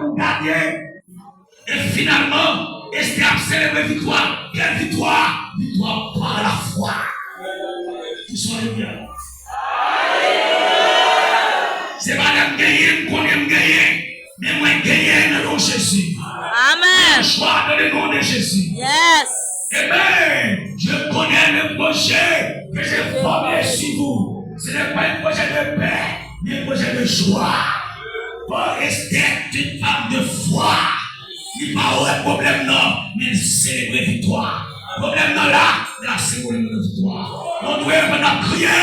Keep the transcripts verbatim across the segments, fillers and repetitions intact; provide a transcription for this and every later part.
Pou gade. E finalman, Estè ap selebre viktwa. Kèl viktwa? Viktwa pa lafwa. Pou son lemyè. Se pa lè m genyen, m konnen m genyen. Men mwen genyen nan non Jezi. Amèn. Jwa dans le nom de Jésus. Yes. Amen. Je connais le projet que j'ai formé sur vous. Ce n'est pas un projet de peur, mais un projet de joie. Paul Esther, une femme de foi. Li pa wè pwoblèm nan, men l selebre viktwa. Pwoblèm nan la, l ap selebre viktwa. Nou dwe, pandan n ap kriye,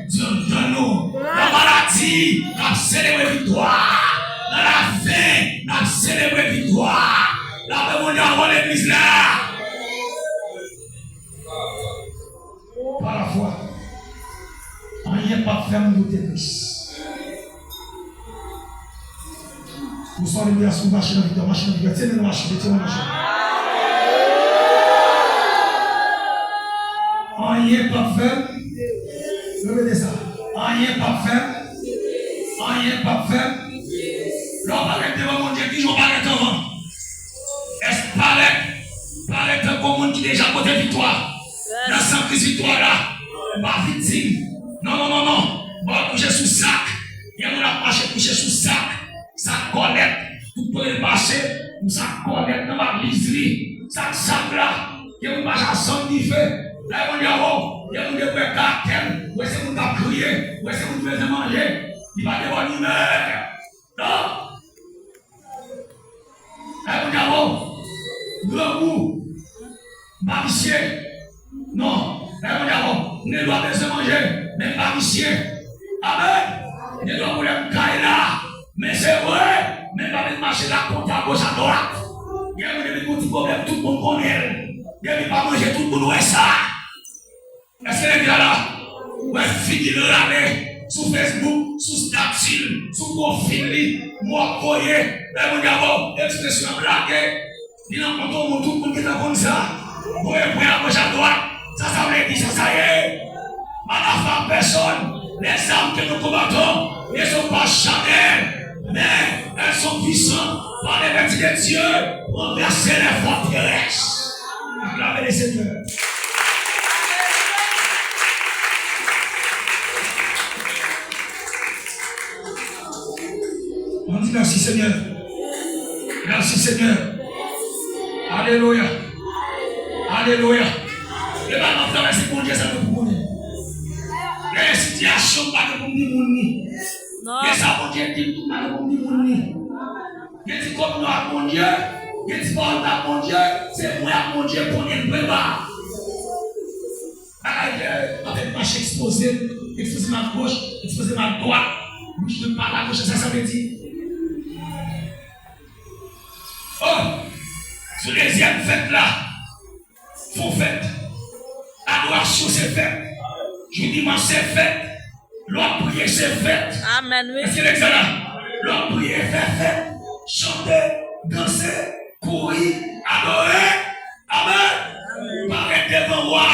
di andan nou. Nan maladi, n ap selebre viktwa. Nan lafen, n ap selebre viktwa. Lapè Bondye anwo legliz la. Pa lafwa, anyen p ap fè m doute Kris. Ou sòlibya si w mache nan viktwa, mache nan viktwa. Tire nan mache, tire nan mache. Anyen p ap fè m. Repete sa. Anyen p ap fè m. Anyen p ap fè m. Lè w parèt devan Bondye, kijan w parèt anvan? Èske parèt, parèt tankou moun ki deja pote viktwa? Nan san Kris viktwa la, ou pa viktim. Non, non, non, non. Bon, kouche sou sak. Gen moun ap mache kouche sou sak. Sak kòlèt. Tout kote l pase, yon sak kòlèt nan valiz li. Sak, sak la. Gen moun mache ak zòn dife. Lè moun di, oh, gen moun depre karaktè l. Ou wè se moun k ap kriye. Ou wè se moun ki bezwen manje. Li pa de bòn imè. Non. Lè moun di, oh, grangou. M pa visye. Non. Lè moun di, oh, m gen dwa bezwen manje, men m pa visye. Amèn. M gen dwa pwoblèm kay la, men se vre, men m pa vin mache rakonte agoch adwat. Gen moun depi gon ti pwoblèm, tout moun konnen l. Depi pa manje, tout moun wè sa. Èske legliz la la? Ou wè figi l rale sou Facebook, sou stati l, sou pwofil li, mo ap voye. Lè moun di, oh, ekspresyon ap lage. Li nan kont yon moun, tout moun gentan konn sa. Voye pwen agoch adwat. Sa sa vle di, sa sa ye? Pas la frappe personne. Les armes que nous combattons ne sont pas charnelles, mais elles sont puissantes par le vertu de Dieu pour renverser les forteresses. Acclamez le Seigneur. Ann di mèsi, Senyè. Mèsi, Senyè. Alelouya. Alelouya. E pa nan travèse Bondye sa nou pou konnen. Gen sitiyasyon m pa gen pou m di moun ni. Non. Gen sa Bondye di m tou m pa gen pou m di moun ni. Gen ti kominyon ak Bondye, gen ti pawòl ak Bondye, se mwen ak Bondye konnen l, prepare. Bagay, euh, anfèt, mache ekspoze m, ekspoze m agoch, ekspoze m adwat, bouch mwen pale agoch, sa sa vle di? Oh! Sou dezyèm fèt la, fon fèt, adorasyon se fèt, jou dimanch se fèt, lè w ap priye se fèt. Amèn, wi. Èske legliz la? Lè w ap priye, fè fèt, chante, danse, kouri, adore. Amèn. Parèt devan wa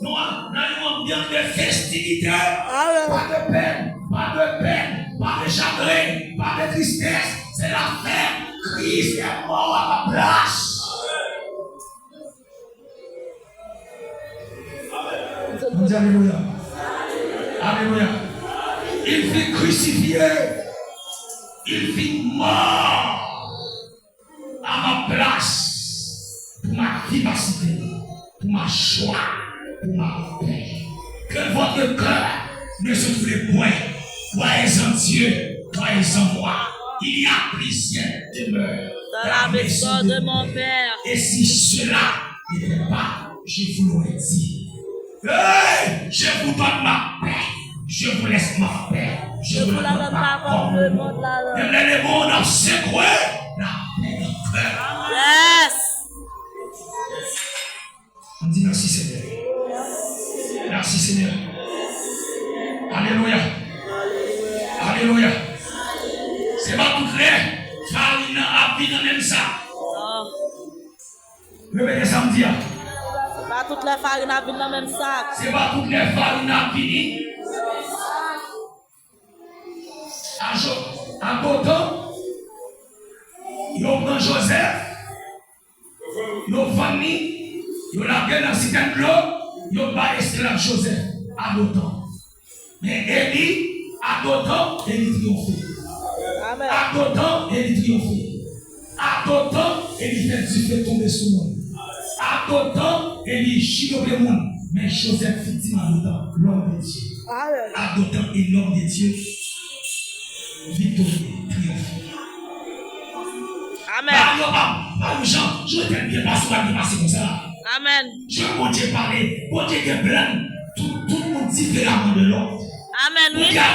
nou an nan yon anbyans de festivite. Amèn. Pas de peine, pas de peine, pas de chagrin, pas de tristesse. C'est la fête. Christ est mort à ma place. Ann di alelouya. Alelouya. Il fut crucifié. Il fut mort. À ma place, pour ma vivacité, pour ma joie, pour ma paix. Que votre cœur ne se trouble point. Croyez en Dieu, croyez en moi. Il y a plusieurs demeures dans la maison de mon Père. Et si cela n'était pas, je vous l'aurais dit. Hey, je vous donne ma paix. Je vous laisse ma paix. Je vous la donne pas comme le monde la donne. Menm lè lemonn ap sekwe, lapè nan kè. Yes. Ann di mèsi, Senyè. Mèsi, Senyè. Alelouya. Alelouya. Se pa tout lè farin nan ap vin nan menm sak. Non. Repete sa m di a. Se pa tout lè farin ap vin nan menm sak. Se pa tout lè farin ap vini. Ajo, agotan, Yo pran Jozèf, yo vann li, yo lage l nan sitèn dlo, yo bay esklav Jozèf a Dotan. Men Eli, a Dotan, Eli triyonfe. Amen. A Dotan, Eli triyonfe. A Dotan, Eli fè dife tonbe sou moun. A Dotan, Eli jiroble moun. Men Jozèf viktim a Dotan, l'homme de Dieu. Amen. A Dotan, e l'homme de Dieu, viktorye, triyonfe. Amen. Ba yo pa, pa yon jan, Jozèf byen pase, pa byen pase konsa. Amen. Jan Bondye pale, Bondye gen plan, tout, tout moun diferaman de lòt. Amen, wi. Bondye